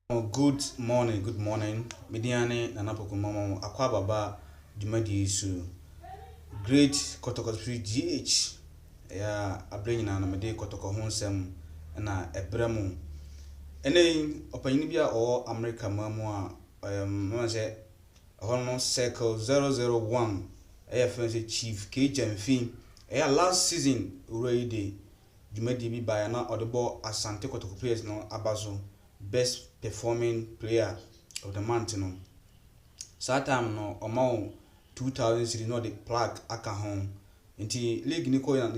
Good morning, good morning. Me din ane Nana Poku Mama akɔ aba dwumadie yi so. Great Kɔtɔkɔ Spirit GH. Ɛyɛ abere nyinaa no mede kɔtɔkɔ ho nsɛm na ɛbrɛ mu. Ɛnɛ yi, ɔpanyin bi a ɔwɔ America man mu a mɛma sɛ ɛhɔ no Circle 001, ɛyɛ fɛn sɛ Chief K Gyamfi. Ɛyɛ last season owura yi de dwumadie bi baeɛ na ɔde bɔ Asante Kɔtɔkɔ players no aba so, best performing player of the month no. Saa time no ɔma wo 2000 cedis na ɔde plaque aka ho. Nti league ni kɔ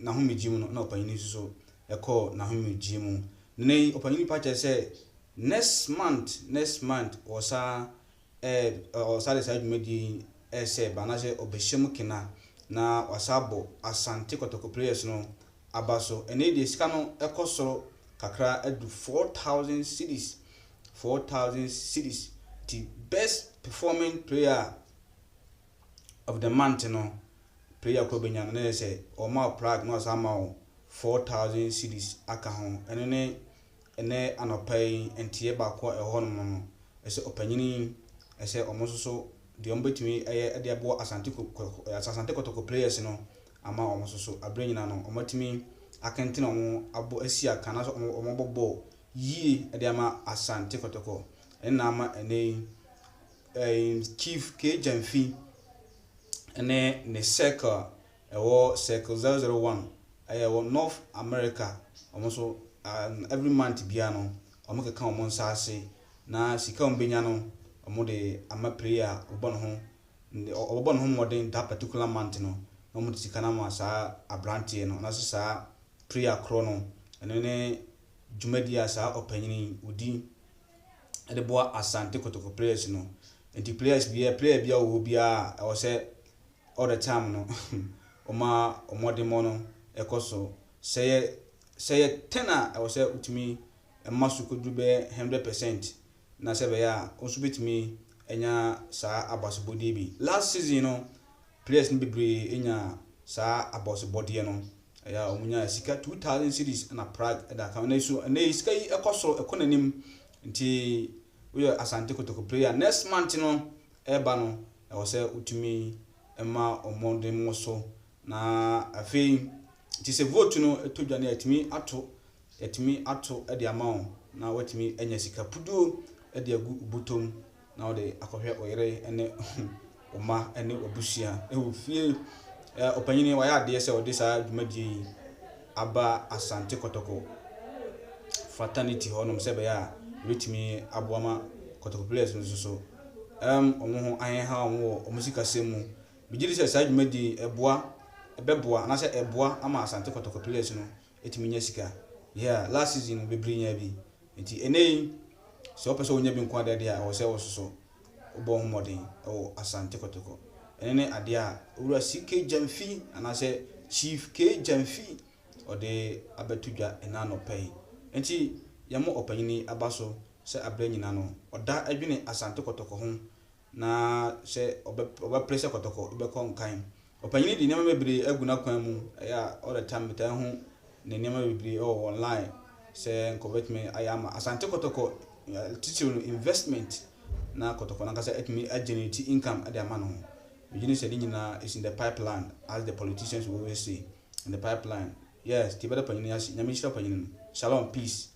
n'ahomegye mu no, na ɔpanyin nso so ɛkɔɔ n'ahomegye mu. Nne yi ɔpanyin pa kyerɛ sɛ next month ɔsa ɔsa de saa dwumadie yi ɛsɛ ba anaasɛ ɔbɛhyɛ mu kena na wasa abɔ Asante Kɔtɔkɔ players no aba so. Ɛnɛ deɛ sika no ɛkɔ soro kakra adu 4000 cedis, 4000 cedis. Ti best performing player of the month no, player koro bɛnya no na yɛ sɛ ɔma wo plaque na ɔsan ama wo 4000 cedis aka ho. Ɛno ne ɛnɛ anɔpa yi nteɛ baako a ɛwɔ hɔnom no, ɛsɛ ɔpanyin ɛsɛ ɔmo nso so deɛ ɔmo bɛtumi ɛyɛ ɛde aboa Asante Kɔtɔkɔ players no ama ɔmo nso so abere nyinaa no ɔmo atumi akɛntɛn, ɔmo abɔ asi aka anaasɛ ɔmo bɔ bɔɔl yie ɛde ama Asante Kɔtɔkɔ. Ɛnna ama ɛnɛ yi Chief K Gyamfi ɛne ne circle ɛwɔ Circle 001, ɛyɛ wɔ North America, ɔmo nso every month biara no ɔmo keka ɔmo nsa ase na sika a ɔmo bɛnya no ɔmo de ama player a ɔbɔ ne ho mmɔden that particular month no, na ɔmo de sika no ama saa aberanteɛ no anaasɛ saa player korɔ no. Ɛno ne dwumadie a saa ɔpanyin odi de boa Asante Kotoko players no. Nti players biara, player biara wɔ hɔ biara, ɛwɔ sɛ all the time no ɔma ɔmmɔdemmɔ no ɛkɔ so. Sɛ yɛ 10 a, ɛwɔ sɛ wotumi ɛma so kɔduru bɛyɛ 100% na sɛ ɛbɛyɛ a wo nso bɛtumi anya saa abasobɔdeɛ bi. Last season no players no bebree nya saa abasobɔdeɛ no. Ɛyɛ a wɔn nya sika 2000 cedis ɛna plaque ɛda aka. Ɛnɛ so ɛnɛ sika yi ɛkɔ soro, ɛkɔ n'anim. Nti woyɛ Asante Kotoko player, next month no ɛreba no, ɛwɔ sɛ wotumi ɛma ɔmmɔden so. Na afei nti sɛ vote no ɛtɔ dwa no, yɛtumi ato ɛde ama wo na watumi anya sika puduo ɛde agu bɔtɔm na wɔde akɔhwɛ ɔyere ɛne ɔma ɛne abusua ɛwɔ fie. Ɔpanyin wayɛ adeɛ sɛ ɔde saa dwumadie yi aba Asante Kɔtɔkɔ fraternity hɔnom sɛ ɛbɛyɛ a ebɛtumi aboa ma Kɔtɔkɔ players no nso so ɔmo ho aheha wɔn wɔ ɔmo sikasɛm mu. Megye di sɛ saa dwumadie yi ɛboa, ɛbɛboa anaasɛ ɛboa ama Asante Kɔtɔkɔ players no ɛtumi nya sika. Yeah, last season no bebree nya bi. Nti ɛnɛ yi sɛ wɔpɛ sɛ wonya bi nko adeɛ a, ɛwɔ sɛ wɔsoso wobɔ ho mmɔden ɛwɔ Asante Kɔtɔkɔ. Ɛno ne adeɛ a Owura CK Gyamfi anaasɛ Chief K Gyamfi ɔde abɛto dwa ɛna anɔpa yi. Nti yɛmmɔ ɔpanyin aba so sɛ aberɛ nyinaa no ɔda adwene Asante Kɔtɔkɔ ho na sɛ ɔbɛpere sɛ Kɔtɔkɔ bɛkɔ nkan. Ɔpanyin de nneɛma bebree agu n'akwan mu. Ɛyɛ a all the time metaa ho ne nneɛma bebree ɛwɔ online sɛ nka ɔbɛtumi ayɛ ama Asante Kɔtɔkɔ, titiri no investment, na Kɔtɔkɔ nankasa atumi agenerate income ɛde ama no ho. Megye di sɛ ne nyinaa is in the pipeline, as the politicians will always say, in the pipeline. Yes, ti bɛda panyin ase. Nyame nhyira panyin no. Shalom, peace.